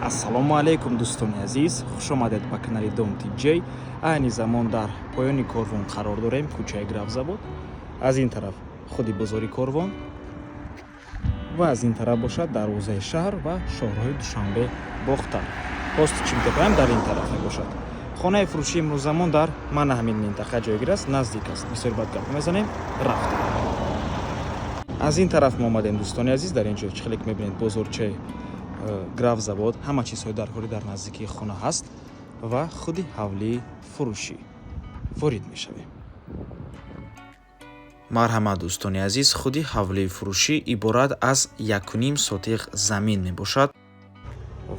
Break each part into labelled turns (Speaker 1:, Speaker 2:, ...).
Speaker 1: Ассалому алайкум, дӯстони азиз, хушомадед ба канали Дом Тиҷей. Айни замон дар поёни Корвон қарор дорем, кӯчаи Графзавод. Аз ин тараф худи бозори Корвон ва аз ин тараф бошад дарвозаи шаҳр ва шоҳроҳи Душанбе Бохтар. Пости Чимтепаам дар ин тараф мебошад. Хонаи фурӯшии имрӯзамон дар мана ҳамин минтақа ҷойгир аст, наздик аст. Бисёр бад гап мезанем, рафтем. Аз ин тараф мо омадем, дӯстони азиз. Дар ин ҷо чӣ хеле ки мебинед, бозорчаи Графзавод, ҳама чизҳои даркорӣ дар наздикии хона ҳаст ва худи ҳавлии фурӯшӣ ворид мешавем.
Speaker 2: Марҳамат, дӯстони азиз, худи ҳавлии фурӯшӣ иборат аз 1,5 сотиқ замин мебошад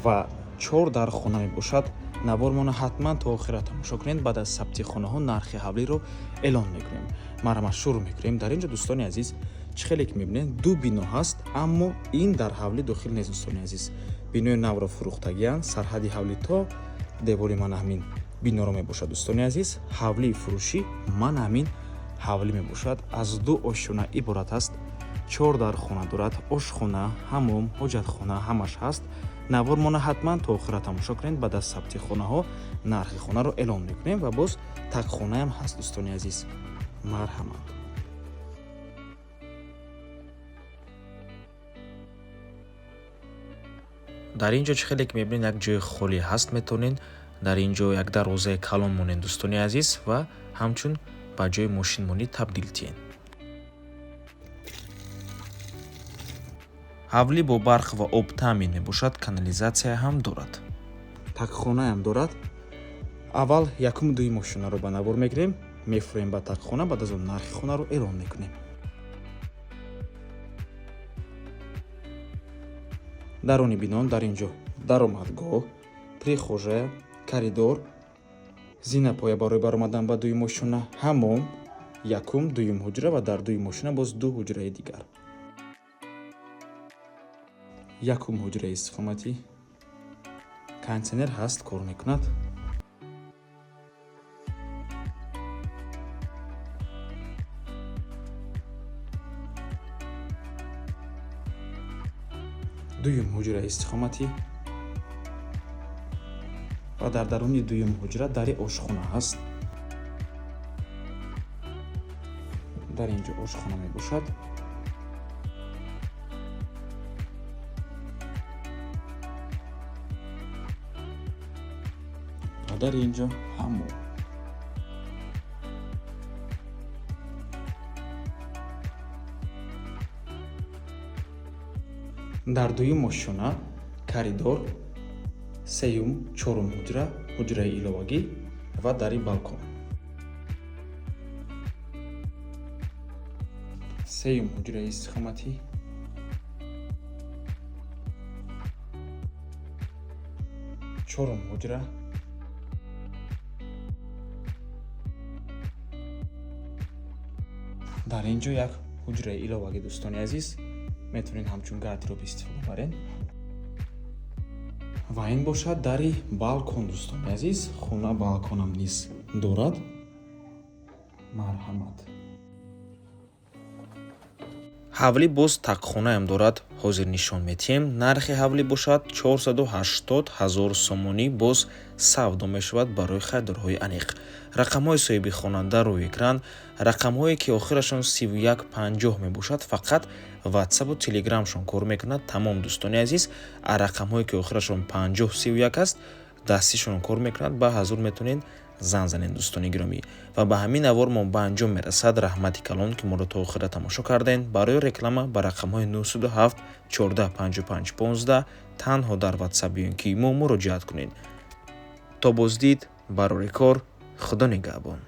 Speaker 1: ва чор дар хона мебошад. Навормона ҳатман то охира тамошо кунед. Баъд аз сабти хонаҳо нархи ҳавлиро эълон мекунем. Марҳамат, шурӯъ мекунем. Дар ин ҷо, дӯстони азиз, чӣ хеле ки мебинед, ду бино ҳаст, аммо ин дар ҳавлӣ дохил нест. Дӯстони азиз, бинои навро фурӯхтагианд. Сарҳади ҳавлӣ то девори мана ҳамин биноро мебошад. Дӯстони азиз, ҳавлии фурӯшӣ мана ҳамин ҳавлӣ мебошад. Аз ду ошёна иборат аст, чор дар хона дорад, ошхона, ҳамом, ҳоҷатхона ҳамаш ҳаст. Навормона ҳатман то охира тамошо кунед. Баъд аз сабти хонаҳо нархи хонаро эълон мекунем ва боз такхонаам ҳаст. Дӯстони азиз, марҳамат.
Speaker 2: Дар ин ҷо, чӣ хеле ки мебинед, як ҷои холӣ ҳаст. Метавонед дар ин ҷо як дарвозаи калон монед, дӯстони азиз, ва ҳамчун ба ҷои мошинмонӣ табдил диҳед. Ҳавлӣ бо барқ ва об таъмин мебошад, канализатсия ҳам дорад.
Speaker 1: Такхонаам дорад. Аввал якуму дуюм ошёнаро ба навор мегирем, мефурем ба такхона, баъд аз он нархи хонаро эълон мекунем. Даруни бино дар ин ҷо даромадгоҳ, прихожая, коридор, зинапоя барои баромадан ба дуюм ошёна, ҳамом, якум, дуюм ҳуҷра ва дар дуюм ошёна боз ду ҳуҷраи дигар. Якум ҳуҷраи истиқоматӣ, кондитсионер ҳаст, кор мекунад. Дуюм ҳуҷраи истиқоматӣ ва дар даруни дуюм ҳуҷра дари ошхона ҳаст. Дар ин ҷо ошхона мебошад. Ва дар ин ҷо ҳамом. Дар дуюм ошёна коридор, сеюм, чорум ҳуҷра, ҳуҷраи иловагӣ ва дари балкон. Сеюм ҳуҷраи истиқоматӣ, чорум ҳуҷра, дар ин ҷо як ҳуҷраи иловагӣ. Дӯстони азиз, метавонед ҳамчун гардероб истифода баред. Ва ин бошад дари балкон. Дӯстони азиз, хона балконам низ дорад. Марҳамат.
Speaker 2: Ҳавлӣ боз такхонаам дорад, ҳозир нишон медиҳем. Нархи ҳавлӣ бошад 480 ҳазор сомонӣ, боз савдо мешавад. Барои харидорҳои аниқ рақамҳои соҳиби хона дар рӯи экран. Рақамҳое ки охирашон 3150 мебошад, фақат ватсапу телеграмшон кор мекунад, тамом. Дӯстони азиз, а рақамҳое ки охирашон 5031 аст, дастишон кор мекунад, ба ҳазур метавонед занг занед. Дӯстони гиромӣ, ва ба ҳамин навор мо ба анҷом мерасад. Раҳмати калон, ки моро то охира тамошо кардем. Барои реклама ба рақамҳои 907 14 55 15 танҳо дар ватсап ё ки мо муроҷиат кунед. То боздид, барори кор, Худо нигаҳбон.